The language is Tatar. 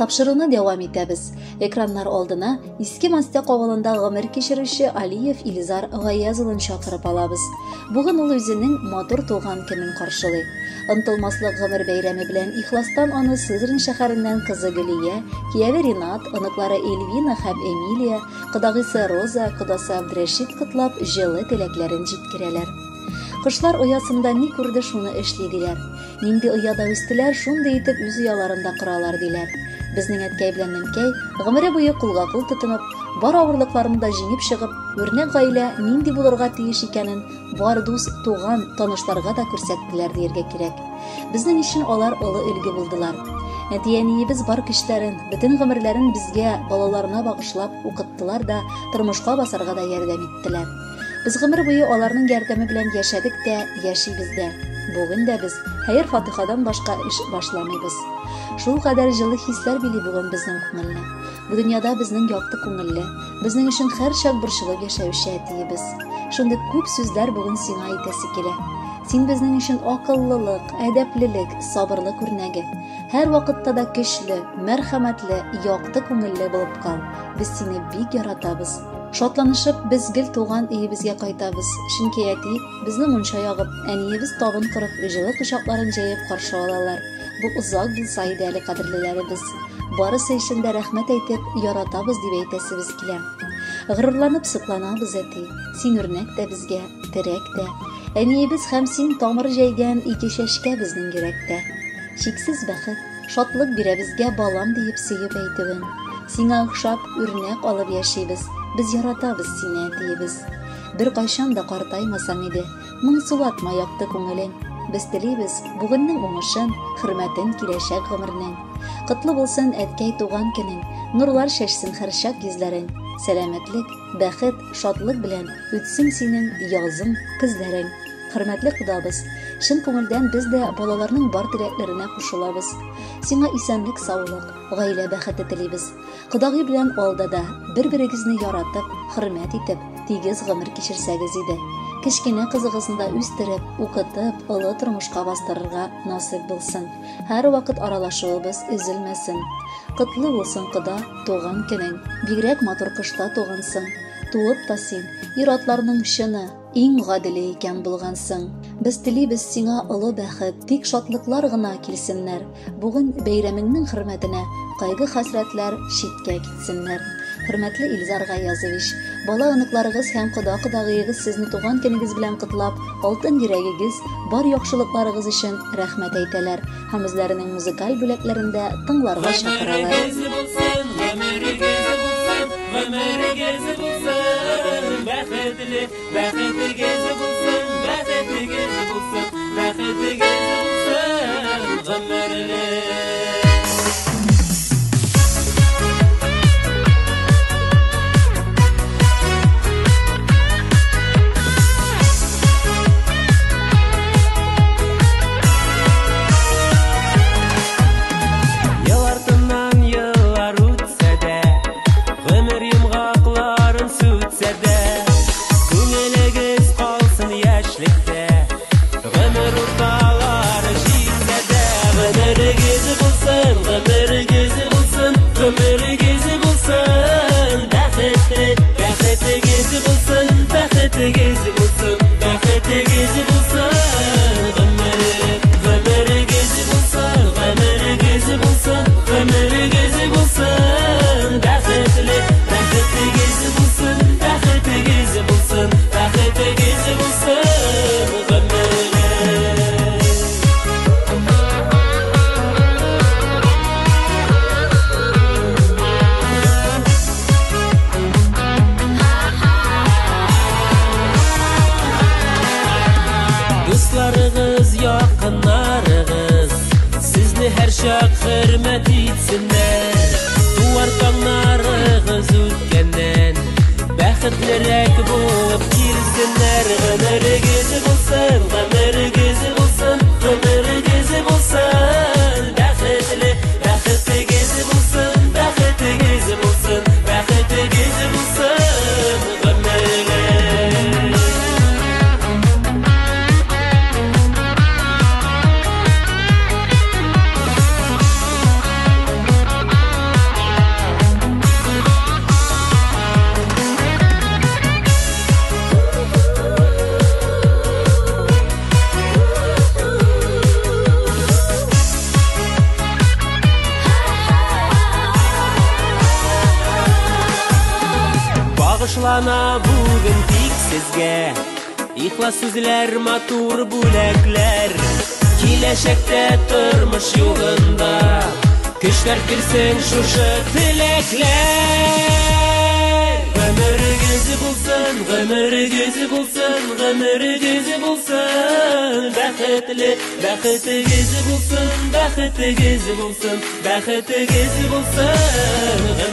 Тапшыруны дәвам итәбез. Экраннар алдына Иске Мастяк авылында гомер кичерүче Алиев Илзар Гаяз улын чакырып алабыз. Бүген ул үзенең матур туган көнен каршылый. Онтылмаслык гомер бәйрәме белән ихластан аны Сызрань шәһәреннән кызы Гөлия, кияве Ринат, оныклары Эльвина һәм Эмилия, кодагыйсы Роза, кодасы Абдрәшит котлап, җылы теләкләрен җиткерәләр. Кошлар оясында ни күрде, шуны эшли, диләр. Нинди ояда үстеләр, шундый итеп үз ояларын да коралар, диләр. Безнең әткәй белән нәнкәй, гомере буе кулга-кул тотынып, бар авырлыкларны да җиңеп чыгып, үрнәк гаилә нинди булырга тиеш икәнен бар дус, туган, танышларга да күрсәттеләр дияргә кирәк. Безнең өчен алар олы өлге булдылар. Әти-әниебез бар көчләрен, бөтен гомерләрен безгә, балаларына багышлап, укыттылар да, тормышка басарга да ярдәм иттеләр. Без гомер буе аларның ярдәме белән яшәдек тә, яшибез дә. Бүген дә без хәер-фатихадан башка эш башламыйбыз. Шул кадәр җылы хисләр били бүген безнең күңелне. Бу дөньяда безнең якты күңелле, безнең өчен һәрчак борчылып яшәүче әтиебез. Шундый күп сүзләр бүген сиңа әйтәсе килә. Син безнең өчен акыллылык, әдәплелек, сабырлык үрнәге. Һәрвакытта да көчле, мәрхәмәтле, якты күңелле булып кал. Без сине бик яратабыз. Шатланышып, без гел туган өебезгә кайтабыз, чөнки әти безне мунча ягып, әниебез табын корып, җылы кочакларын җәеп каршы алалар. Бу озак булса иде әле, кадерлеләребез. Барысы өчен дә рәхмәт әйтеп, яратабыз дип әйтәсебез килә. Горурланып сокланабыз, әти. Син үрнәк тә безгә, терәк тә. Әниебез һәм син тамыр җәйгән ике чәчкә безнең йөрәктә. Чиксез бәхет, Шатлык бирә безгә балам диеп сөеп әйтүең. Сиңа охшап, үрнәк алып яшибез. Без яратабыз сине, әтиебез. Беркайчан да картаймасаң иде, моңсулатма якты күңелең. Без телибез бүгеннең уңышын, хөрмәтен киләчәк гомернең. Котлы булсын, әткәй, туган көнең, нурлар чәчсен һәрчак йөзләрең. Сәламәтлек, бәхет, шатлык белән үтсен синең язың, көзләрең. Хөрмәтле кодабыз, чын күңелдән без дә балаларның бар теләкләренә кушылабыз. Сиңа исәнлек-саулык, гаилә бәхете телибез. Кодагый белән алда да бер-берегезне яратып, хөрмәт итеп, тигез гомер кичерсәгез иде. Кечкенә кызыгызны да үстереп, укытып, олы тормышка бастырырга насыйп булсын. Һәрвакыт аралашуыбыз өзелмәсен. Котлы булсын, кода, туган көнең. Бигрәк матур кышта тугансың. Туып та син, ир-атларның чыны, Иң гаделе икән булгансың. Без телибез сиңа олы бәхет, тик шатлыклар гына килсеннәр. Бүген бәйрәмеңнең хөрмәтенә кайгы-хәсрәтләр читкә китсеннәр. Хөрмәтле Илзар Гаязович, бала-оныкларыгыз һәм кода-кодагыегыз сезне туган көнегез белән котлап, алтын йөрәгегез, бар яхшылыкларыгыз өчен рәхмәт әйтәләр һәм үзләренең музыкаль бүләкләрен дә тыңларга чакыралар. Гомерегез булсын, гомерегез булсын, гомерегез булсын, бәхетле, бәхетегез булсын, бәхетегез булсын, бәхетегез булсын, гомерле. Ел артыннан еллар үтсә дә, гомер йомгакларын сүтсә дә, күңелегез калсын яшьлектә, гомер урталары җитсә дә, гомерегез булсын, гомерегез булсын, гомерегез булсын, бәхетле, бәхетегез булсын, бәхетегез булсын, бәхетегез булсын, гомер, гомерегез булсын, гомерегез булсын, гомерегез булсын, бәхетле, бәхетегез булсын, бәхетегез булсын, бәхетегез булсын, гомерле. Дусларыгыз, якыннарыгыз сезне һәрчак хөрмәт итсеннәр. Туар таңнарыгыз үткәннән бәхетлерәк булып килсеннәр. Гомерегез булсын, гомерегез булсын, гомерегез булсын, бәхетле, бәхетегез булсын, бәхетегез булсын, бәхетегез булсын, гомерле. Багышлана бүген тик сезгә. Ихлас сүзләр, матур бүләкләр. Киләчәктә тормыш юлында көчләр бирсен шушы теләкләр. Гомерегез булсын, гомерегез булсын, гомерегез булсын. Бәхетле, бәхетегез булсын, бәхетегез булсын, бәхетегез булсын.